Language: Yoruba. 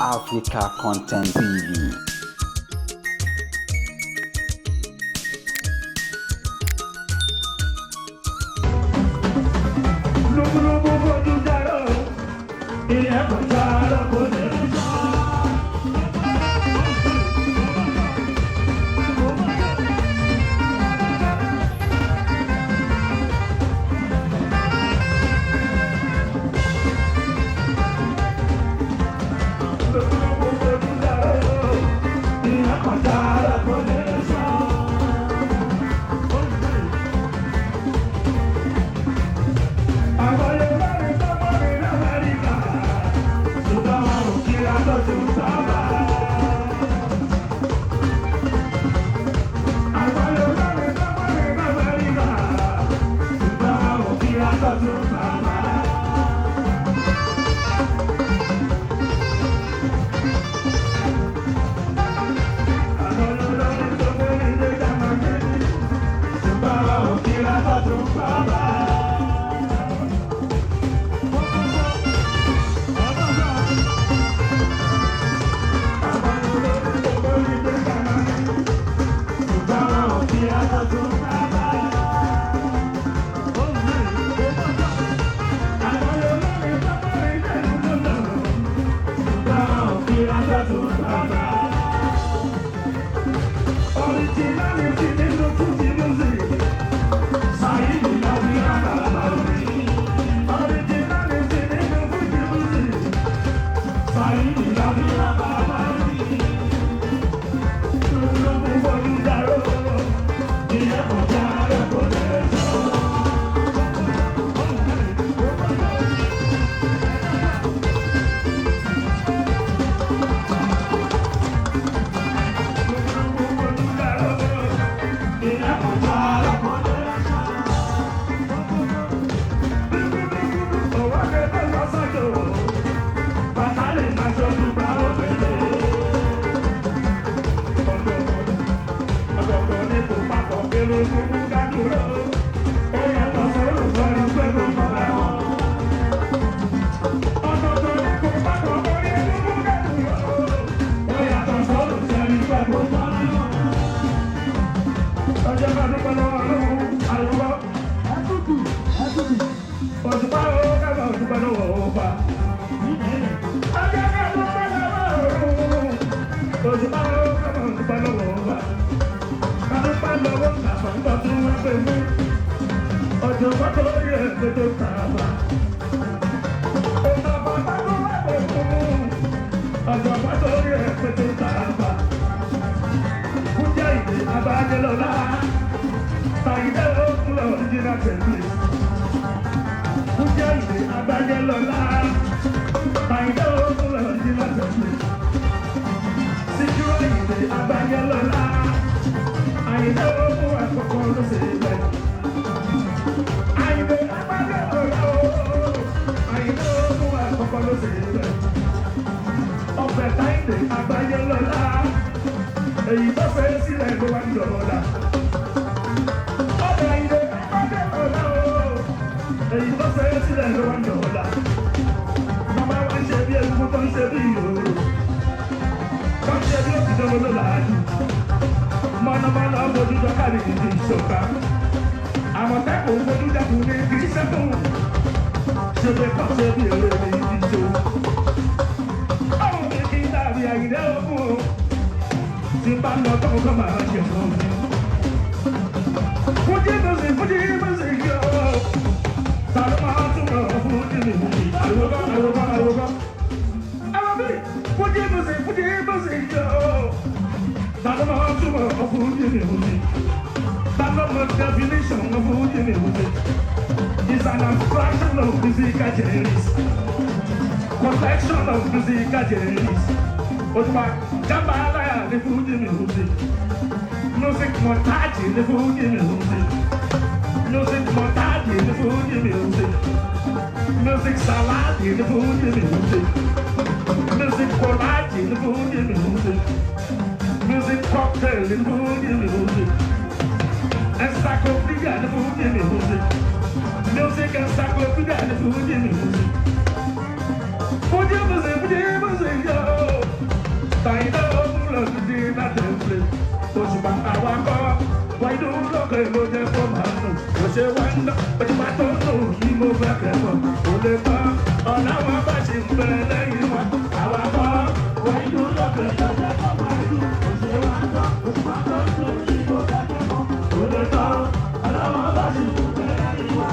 Africa Content TV. Lúbúlúbú fojú dárò, ilé ẹ̀kọ́ járó kò lè sọ. Lúbúlúbú fojú dárò, ilé ẹ̀kọ́ járó kò lè sọ. Àwọn Yorùbá ní sọ́mọ́ mi l'Amẹ́ríkà, ṣùgbọ́n wọn ò kíra lọ́dún sábà. Àwọn Yorùbá ní sọ́mọ́ mi l'Amẹ́ríkà, ṣùgbọ́n wọn ò kíra lọ́dún sábà. Àwọn Yorùbá ní sọ́mọ́ mi ní Jámánì, ṣùgbọ́n wọn ò kíra lọ́dún sábà. Ọjọ́ bá dúpẹ́ lọ́wọ́ ọlọ́run àlùkò. Òṣùpá o, kábà òṣùpá lọ́wọ́ ọba. Ọjọ́ ká dúpẹ́ lọ́wọ́ ọlọ́run. Òṣùpá o, kábà òṣùpá lọ́wọ́ ọba. Ká dúpẹ́ lọ́wọ́ bàbá ń bọ̀ tí wọ́n pè mí. Ọ̀jọ̀gbọ́n tó yẹ kó tó tààbà. Ọ̀nà bàbá tó wà pè mí. Ọ̀jọ̀gbọ́n tó yẹ kó tó tààbà. Kújẹ́ ìdè abájẹ́lọ́lá. Tàyídẹ́ ó kúlọ̀ ìjìnlẹ̀ pẹ̀lú. Kújẹ́ ìdè abájẹ́lọ́lá. Tàyídẹ́ ó kúlọ̀ ìjìnlẹ̀ pẹ̀lú. Síkírọ̀ ìdè abájẹ́lọ́lá. Àyídẹ́ ó kú àkọ́kọ́ ló ṣe bẹ̀. Àyídẹ́ abájẹ́lọ́lá o. Àyídẹ́ ó kú àkọ́kọ́ ló ṣe bẹ̀. Ọ̀fẹ́ táyídẹ́ abájẹ́lọ́lá. Èyí tó fẹ́ sílẹ̀ ló wá ń dọ̀ọ́lá. Ọ̀fẹ́ àyídẹ́ abájẹ́lọ́lá o. Èyí tó fẹ́ sílẹ̀ ló wá ń dọ̀ọ́lá. Màmá wa ń ṣe bí egungun tó ń ṣe bí ìhòòhò. Tó ń ṣe bí òkìtọ́ ló làájú. Mọ̀nàmọ́ná fojú jọ káàdì ìdí ìṣọ̀ká. Àmọ̀tẹ́kùn fojú dẹ́kun ní kì í ṣẹ́kùn. Ṣé pé kọ́ ṣe bí èrè ní ìdí ìṣó. Ọ̀hún mi kì í dàbí àyìnlẹ́ òkun o. Tí bá lọ tó kọ́ máa ṣe fún mi. Fújì music, Fújì music yóò. Ta ló máa túmọ̀ Fújì music? Ariwo kọ́, ariwo kọ́, ariwo kọ́. Àwọn bí Fújì music, Fújì music yóò. Ta ló máa túmọ̀ Fújì music? Ta ló mọ definition of Fújì music? It's an abstraction of musical genres. Collection of musical genres. Òtùpá jambalaya ní Fújì music. Music montage ní Fújì music. Music montage ní Fújì music. Music salad ní Fújì music. Music collage ní Fújì music. Music cocktail ní Fújì music. Encyclopedia ní Fújì music. Music encyclopedia ní Fújì music. Fújì music, Fújì music, yo. Tàyídá ogun lọ sí di láti ń Òṣùpá àwa kọ́, wáyé lókè ló jẹ́ kó máa nù. Kò ṣe wá ń dán, òṣùpá tó ń nù yìí mo fẹ́ kẹ́kọ̀ọ́. Kò lè tọ́, ọ̀nà wọn bá ṣe ń bẹ lẹ́yìn wa. Àwa kọ́, wáyé lókè ló jẹ́ kó máa nù. Kò ṣe wá ń dán, òṣùpá tó ń nù yìí mo fẹ́ kẹ́kọ̀ọ́. Kò lè tọ́, ọ̀nà wọn bá ṣe ń bẹ lẹ́yìn wa.